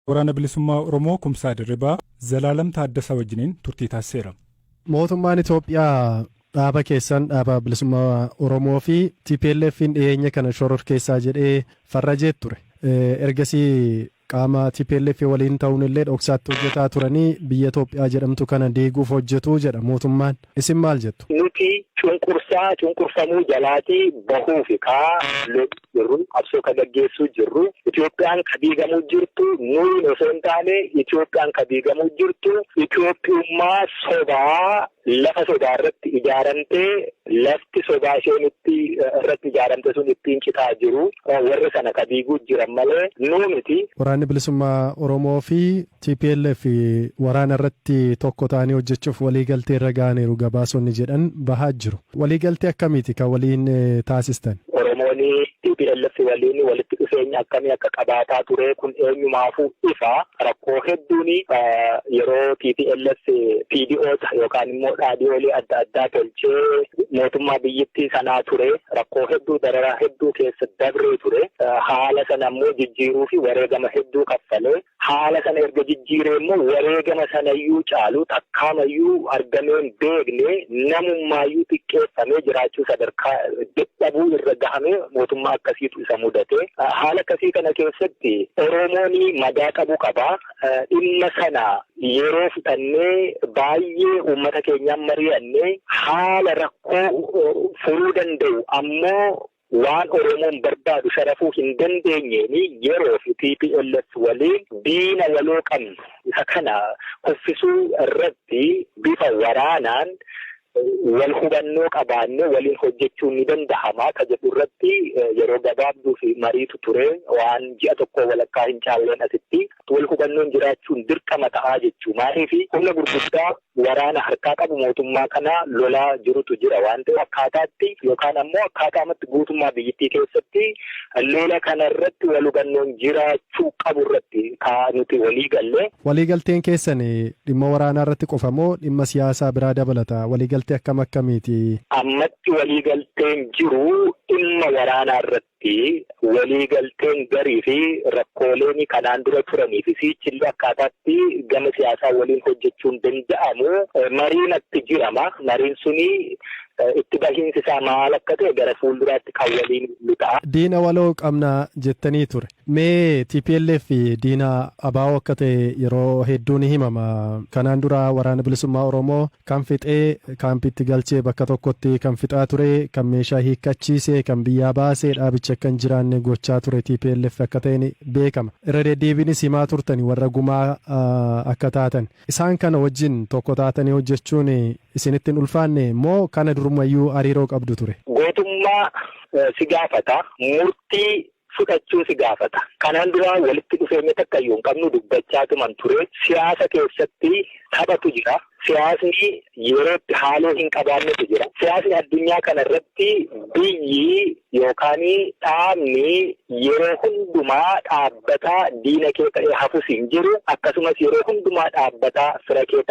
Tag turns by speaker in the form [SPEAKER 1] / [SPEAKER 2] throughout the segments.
[SPEAKER 1] Waraana Bilisummaa Oromoo Kumsaa Dirribaa Zalaalam Taaddasaa wajjiniin turtii taasiseera.
[SPEAKER 2] Mootummaan Itoophiyaa dhaaba keessan, dhaaba bilisummaa Oromoo fi TPLF'n dhiyeenya kana shororkeessaa jedhee farrajee ture. Ergasii qaama TPLF waliin ta'uun illee dhoksaatti hojjetaa turanii biyya Itoophiyaa jedhamtu kana diiguuf hojjetu jedha mootummaan. Isin maal jettu?
[SPEAKER 3] Nuti cunqursaa cunqurfamuu jalaatii bahuufi kaa jirru, qabsoo ka gaggeessuu jirru. Itoophiyaan ka diigamuu jirtu nuyi osoo hin taane, Itoophiyaan ka diigamuu jirtu Itoophiyummaa sobaa lafa sobaa irratti ijaaramtee, lafti sobaa isheen itti irratti ijaaramte sun ittiin citaa jiru, warra sana ka diiguu jiran malee nuu miti.
[SPEAKER 2] Waraanni bilisummaa Oromoo fi TPLF waraana irratti tokko ta'anii hojjechuuf waliigaltee irra ga'aniiru gabaasonni jedhan bahaa jiru. Waliigaltee akkamiiti kan waliin taasistan?
[SPEAKER 3] Oromoon TPLF waliin walitti dhufeenya akkamii akka qabaataa ture kun eenyumaafuu ifa. Rakkoo hedduun yeroo TPLF PDOta yookaan immoo dhaadhiyoolee adda addaa tolchee mootummaa biyyittii sanaa ture, rakkoo hedduu, dararaa hedduu keessa dabree ture. Haala sana immoo jijjiiruu fi wareegama hedduu kaffalee, haala sana erga jijjiiree immoo wareegama sanayyuu caalu takkaamayyuu argamee hin beekne, namummaayyuu xiqqeeffamee jiraachuu sadarkaa dadhabuu irra gahamee mootummaa akkasiitu isa mudate. Haala akkasii kana keessatti Oromoon madaa qabu qaba. Dhimma sana yeroo fudhannee baay'ee uummata keenyaan mari'annee, haala rakkoo furuu danda'u ammoo waan Oromoon barbaadu sharafuu hin dandeenyeen, yeroo fi TPLF waliin diina waloo qabnu isa kana kuffisuu irratti bifa waraanaan wal hubannoo qabaannee waliin hojjechuun ni danda'ama ka jedhu irratti yeroo gabaabduu fi mariitu ture. Waan ji'a tokko walakkaa hin caalleen asitti wal hubannoon jiraachuun dirqama ta'aa jechuu. Maaliif? Humna gurguddaa waraana harkaa qabu mootummaa kana lolaa jirutu jira waan ta'eef, akkaataatti yookaan ammoo akkaataamatti guutummaa biyyittii keessatti lola kana irratti wal hubannoon jiraachuu qabu irratti kaa nuti walii galle.
[SPEAKER 2] Waliigalteen keessan dhimma waraanaa irratti qofa moo dhimma siyaasaa biraa dabalata? Waliigaltee akkam akkamiiti?
[SPEAKER 3] Ammatti waliigalteen jiru dhimma waraanaa irratti. Waliigalteen garii fi rakkooleen kanaan dura turanii fi siichillee akkaataatti gama siyaasaa waliin hojjechuun danda'amu mariin itti jirama. Mariin suni itti bahiinsi isaa maal akka ta'e gara fuulduraatti kan waliin ta'a.
[SPEAKER 2] Diina waloo qabna jettanii ture. Mee TPLF diina ABO akka ta'e yeroo hedduu ni himama. Kanaan dura waraana bilisummaa Oromoo kan fixee kaampitti galchee bakka tokkotti kan fixaa ture, kan meeshaa hiikkachiise, kan biyyaa baasee dhaabicha akka hin jiraanne gochaa ture TPLF akka ta'e ni beekama. Irra deddeebiinis himaa turtani warra gumaa akka taatan. Isaan kana wajjin tokko taatanii hojjechuun isinitti hin ulfaanne moo kana durumayyuu hariiroo qabdu ture?
[SPEAKER 3] Gootummaa si gaafata. Murtii fudhachuu si gaafata. Kanaan dura walitti dhufeenya takka iyyuu hin qabnu, dubbachaa tuman ture. Siyaasa keessatti taphatu jira. Siyaasni yerootti haaloo hin qabaannetu jira. Siyaasni addunyaa kana irratti biyyi yookaan dhaabni yeroo hundumaa dhaabbataa diina kee ta'ee hafus hin jiru. Akkasumas yeroo hundumaa dhaabbataa fira kee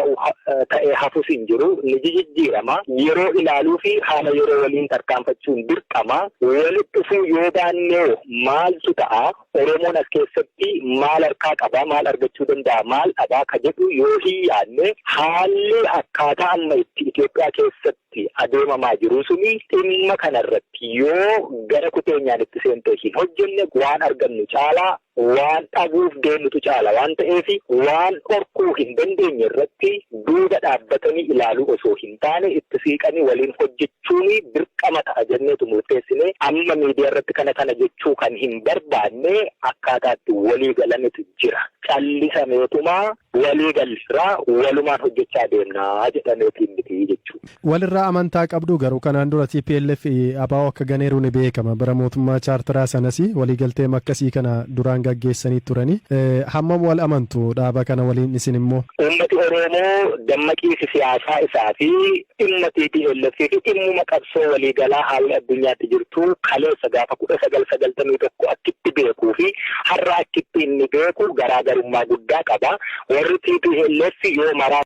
[SPEAKER 3] ta'ee hafus hin jiru. Ni jijjiirama. Yeroo ilaaluu fi haala yeroo waliin tarkaanfachuun dirqama. Walitti dhufuu yoo baannee maaltu ta'a? Oromoon as keessatti maal harkaa qaba? Maal argachuu danda'a? Maal dhabaa? Ka jedhu yoo hin yaadne, haalli akkaataa amma itti Itoophiyaa keessatti adeemamaa jiru suni dhimma kanarratti yoo gara kuteenyaan itti seentee hin hojjenne, waan argannu caalaa waan dhabuuf deemnutu caala waan ta'eef, waan dhorkuu hin dandeenye irratti duuba dhaabbatanii ilaaluu osoo hin taane itti siiqanii waliin hojjechuun dirqama ta'a jenneetu murteessine. Amma miidiyaa irratti kana kana jechuu kan hin barbaanne akkaataatti walii galametu jira. Callisameetuma walii galirraa walumaan hojjechaa deemnaa jedhameetiin miti jechuudha.
[SPEAKER 2] Walirraa amantaa qabdu garuu? Kanaan dura TPLF ABO akka ganeeru ni beekama. Bara mootummaa chaartaraa sanas waliigaltee akkasii kana duraan gaggeessanii turani. Hammam wal amantu dhaaba kana waliin isin immoo?
[SPEAKER 3] Uummati Oromoo dammaqiisi siyaasaa isaa fi dhimma TPLF fi dhimmuma qabsoo waliigalaa haalli addunyaatti jirtu kaleessa gaafa 1991 akkitti beekuu fi har'a akkitti inni beeku garaagarummaa guddaa qaba. Warri TPLF yoo maraa